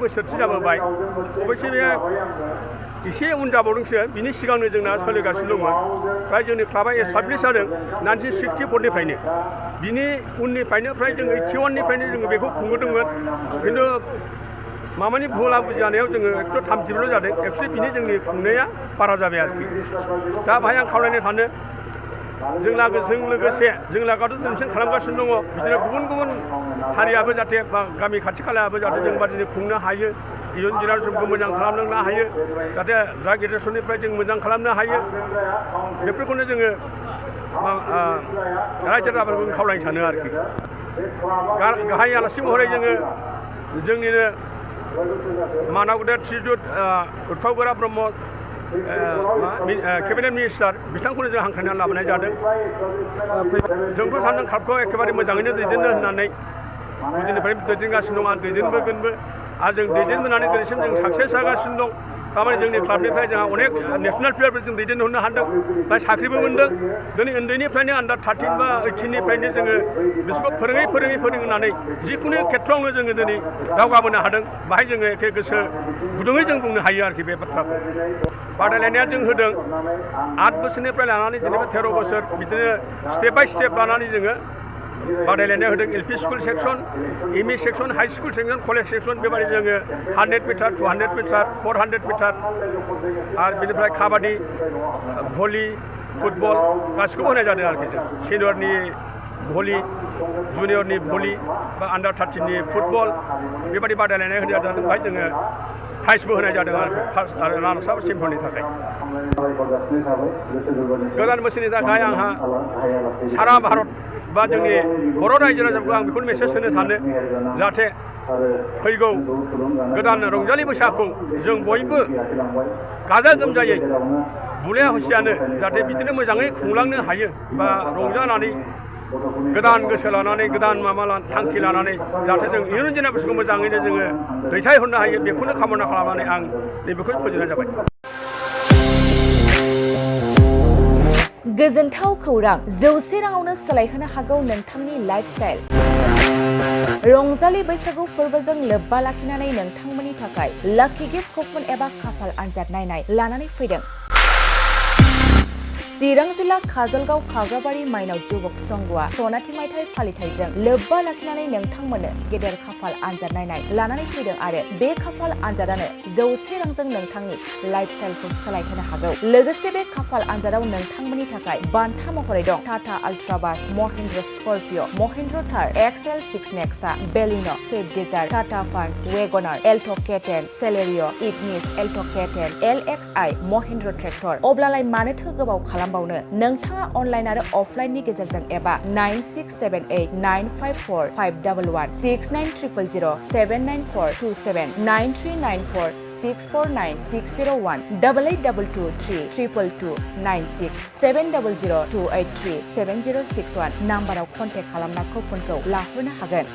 बोसोरथि जाबोबाय अबयसे बे एसे उन जाबावदोंसो बिनि सिगांनो जोंना सोलिगासिनो दंमोन फ्राय जोंनि क्लाबा एस्टाब्लिश जादों 1964निफ्रायनो बिनि उननिफ्रायनो फ्राय जों 81निफ्रायनो जोङो बेखौ खुंबोदोंमोन खिन्थु मामानि भुला बुजिजानायाव जोङो 130ल' जादों एक्चुअलि बिनि जोंनि खुंनाया बारा जाबाय आरोखि दा बाहाय आं खावलायनो सानो जों लोगोसे जों लागोआथ' दिनैसिम खालामगासिनो दङ बिदिनो गुबुन गुबुन हारियाबो जाहाथे बा गामि खाथि खालायाबो जाहाथे जों बादिनो खुंनो हायो इयुन जेनेरेसनखौ मोजां खालामलांनो हायो जाहाथे ड्राग एडिक्सननिफ्राय जों मोजां खालामनो हायो बेफोरखौनो जोङो रायजो राजाफोरखौ खावलायनो सानो आरोखि गाहाय आलासि महरै जोङो जोंनिनो मानावगुदा श्रीजुत उद्धव गोरा ब्रह्म केबिनेट मिनिस्टार बिथांखौनो जों हांख्रायनानै लाबोनाय जादों जोंथ' सानदों क्लाबखौ एखेबारे मोजाङैनो दैदेननो होननानै गुदिनिफ्राय दैदेनगासिनो दं आरो दैदेनबोगोनबो आरो जों दैदेनबोनानै दिनैसिम जों साक्सेस जागासिनो दं थारमाने जोंनि क्लाबनिफ्राय जोंहा अनेक नेसनेल प्लेयारफोर जों दैदेनहरनो हादों बा साख्रिबो मोनदों दिनै उन्दैनिफ्रायनो आन्डार 13 बा 18निफ्रायनो जोङो बिसोरखौ फोरोंनानै जिखुनु खेथ्रआवनो जोङो दिनै दावगाबोनो हादों बाहाय जोङो एखे गोसो गुदुङै जों बुंनो हायो आरोखि बे बाथ्राखौ बादायलायनाया जों होदों 8 बोसोरनिफ्राय लानानै जेनेबा 13 बोसोर बिदिनो स्टेप बाय स्टेप लानानै जोङो बादायलायनाय होदों LP school section ME section high school section college section बेबायदि जोङो 100 मिटार 200 मिटार 400 मिटार आरो बेनिफ्राय काबादि भलि फुटबल गासिखौबो होनाय जादों आरोखि जों सिनियरनि भलि जुनियरनि भलि बा आन्डार 13नि फुटबल बेबायदि बादायलायनाय होनाय जादों बेवहाय जोङो प्राइजबो होनाय जादों आरो फार्स्ट आरो रानार्स आप टिमफोरनि थाखाय गोदान बोसोरनि थाखाय आंहा सारा भारत बा जोंनि बर' रायजो राजाफोरखौ आं बेखौनो मेसेज होनो सानो जाहाथे फैगौ गोदान रंजालि बैसागुखौ जों बयबो गाजा गोमजायै बुलाया हसियानो जाहाथे बिदिनो मोजाङै खुंलांनो हायो बा रंजानानै गोदान गोसो लानानै गोदान थांखि लानानै जाहाथे जों इयुन जेनेरेसनखौ मोजाङैनो जोङो दैथायहरनो हायो बेखौनो कामना खालामनानै आं नैबेखौ फोजोबनाय जाबाय गोजोनथाव खौरां 100 राङावनो सोलायहोनो हागौ नोंथांनि लाइफस्टाइल रंजालि बैसागु फोरबोजों लोब्बा लाखिनानै नोंथांमोननि थाखाय लाकी गिफ्ट कुपन एबा खाफाल आनजाद नायनाय लानानै फैदों चिरां जिल्ला काजलगाव खाग्राबारि माइनाव जुबक संघआ सनाथि मायथाइ फालिथायजों लोब्बा लाखिनानै नोंथांमोननो गेदेर खाफाल आनजाद नायनाय लानानै फैदों आरो बे खाफाल आनजादानो 100 रांजों नोंथांनि लाइफस्टाइलखौ सोलायहोनो हागौ लोगोसे बे खाफाल आनजादाव नोंथांमोननि थाखाय बान्था महरै दं Tata ultra bus Mahindra Scorpio' Mahindra Thar XL6 Nexa Baleno' Swift Dzire Tata Punch wagon R Alto' K10 Celerio' Ignis Alto' K10 LXI Mahindra tractor अब्लालाय मानोथो गोबाव खालामबावनो नोंथाङा अनलाइन आरो अफलाइननि गेजेरजों एबा 9678954511 6900079427 9394649601 8822232296 7002837061 नाम्बाराव कन्टेक्ट खालामना कुपनखौ लाहरनो हागोन